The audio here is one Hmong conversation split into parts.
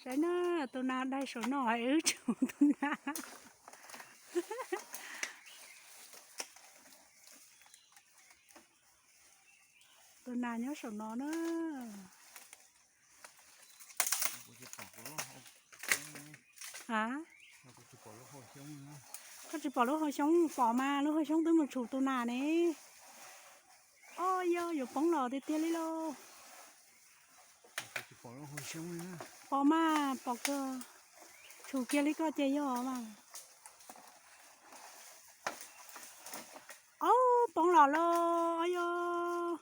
Saib na, tus nas daig saum no es wb tsum tus nas. Tus nas nyob saum no na. A, koj tsis pom lub hauv xyoob? Pom mas, lub hauv xyoob twb mus tshum tus nas ne. Os, yog yuav poob los tiag tiag li lauj. Pom mas, pom kawg. Tshum kiag li koj ces yog mas. Ob, poob los lauj, os yog.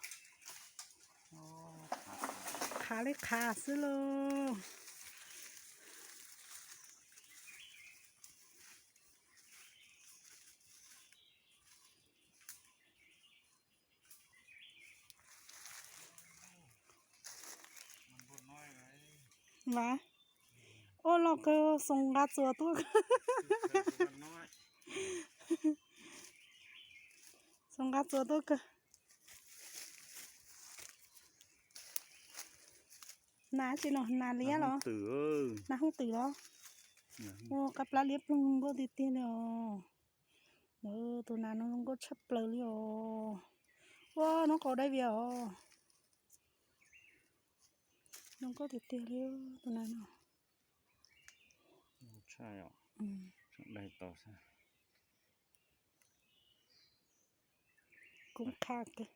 Qhav li qhav xwb lauj. Vas, ua loj kawg, xoo nqa txuas tuaj. Xoo nqa txuas tuaj kawg. Nas tsi no, nas liab los? Nas hooj twm los? Ua qab plab liab ploog zoo nkauj tiag tiag li os. Tus nas no zoo nkauj tshaj plaws li os. Ua noob qau dai vias os. Zoo nkauj tiag tiag li tus nas no. Kub qha kawg.